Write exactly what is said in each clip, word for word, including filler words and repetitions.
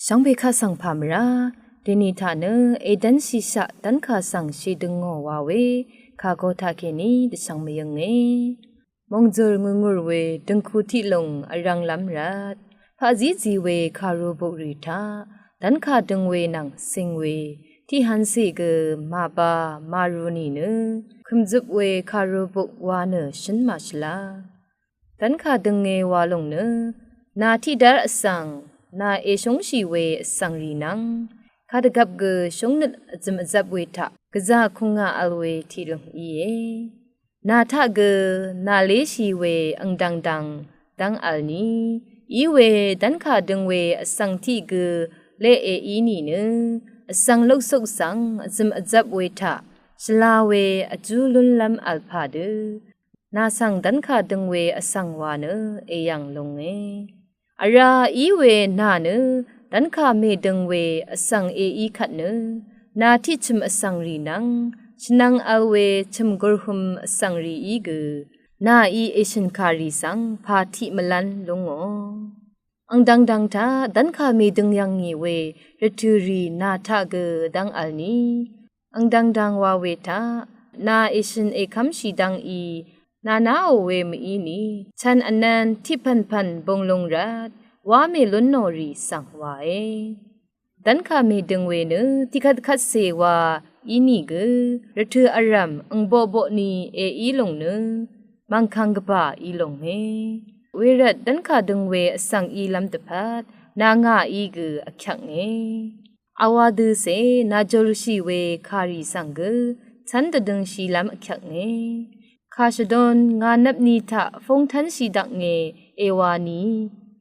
Shvngbe kaq svng pà mvrá, dèní taq nø èdv́nshìshaq dv́nkà svng shèdøngò wa we kàgo taqkèní dvshvng mvyønge. Mòngzø̀r ngùrngùr we døngku tiqlùng vrv̄nglv́m rvt, paqzízi we kàrubuk rì taq dv́nkà døng we nvng cing we tiqhvncè gø màba màru nìnø kø̀mzøp we kàrubuk wa nø shǿn màshvla. Dv́nkà dønge wa lòng nø nà tiqdv́r vsvng, nà èshúngshì we vsvng rì nvng kadvgvp gø shúngnøt vzø̀m vzvp we taq gvzà kùngà vl we tiqlùng íe. Nà taq gø nà léshì we angdv̀ngdv̀ng dv́ng vl ni, í we dv́nkà døng we vsvng tiq gø leq èí nìnø vsvng luksuk svng vzø̀m vzvp we taq shvla we vjú lúnlv́m vl pà dø nà svng dv́nkà døng we vsvng wa nø èyv̀ng lunge. Vrá í we nà nø dv́nkà mèdøng we vsvng èí kvt nø nà tiqchø̀m vsvng rì nvng shvnvng vl we chø̀m gurhøm vsvng rìí gø nàí èshø̀nkà rì svng pà tiq mvlv́n lúngò. Angdv̀ngdv̀ng taq dv́nkà mèdøng yv̀ngì we rvtø̀ rì nà taq gø dv́ng vl ni, angdv̀ngdv̀ng wa we taq nà èshø̀n èkv́mshì dv́ngí nà naò we mvíni chv̀n vnv̄n tiqpv̀npv̀n būnglūng rvt wá mèlúnnò rì svng wae. Dv́nkà mèdøng we nø tiqkvtkvtcè wa ínìgø rvtø̀ vrv̀m angboqboq ni èí lùng nø mv̀ngkv̀ng gvbà í lùnge. Wervt dv́nkà døng we vsvng ílv́m dvpvt nà ngàí gø vkyvknge. Vwā døcè nàjùrshì we kàrì svng gø cv́n dvdøngshìlv́m vkyvknge. Kà shvdun ngà nvpni taq fúng tv́nshì daknge èwā ni,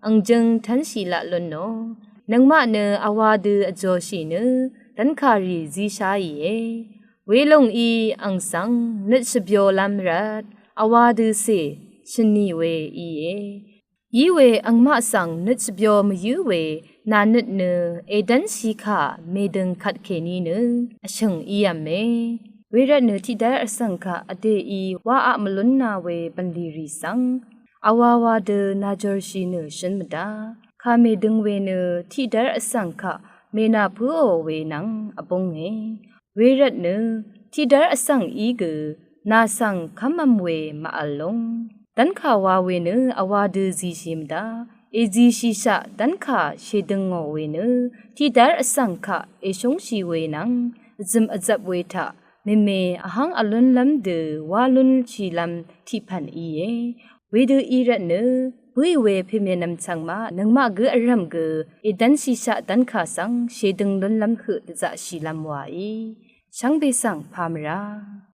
angjøng tv́nshì laq lúnnò. Nøngmaq nø vwā dø vjòshì nø dv́nkà rì zísháìe. Welòng í ang svng nøt shvbyolv́m rvt vwā døcè shø̀nì we íe. Í we angmaq svng nøt shvbyo mvyǿ we nà nøt nø èdv́nshì kà mèdøng kvtkèní nø vshø̀ng ív̄me. Wervt nø tiqdv́r vsvng kaq vdèí wáaq mvlúnna we bv̀nlì rì svng vwā wā dø nàjùrshì nø shǿn mvdá. Kà mèdøng we nø tiqdv́r vsvng kaq mènàpǿò we nvng vbúnge. Wervt nø tiqdv́r vsvng í gø nà svng kv́mv̄m we màvl lúng. Dv́nkà wa we nø vwā dø zishì mvdá. Èzishìshaq dv́nkà shèdøngò we nø tiqdv́r vsvng kaq èshúngshì we nvng vzø̀m vzvp we taq mème vhv́ng vlúnlv́m dø wá lúnshìlv́m tiqpv̀n íe. Wedø í rvt nø bǿì we pèmènvm chvngmaq nøngmaq gǿ vrv̀m gø èdv́nshìshaq dv́nkà svng shèdøng lúnlv́m høq dvzaqshìlv́m wàí. Shvngbe svng pà mvrá.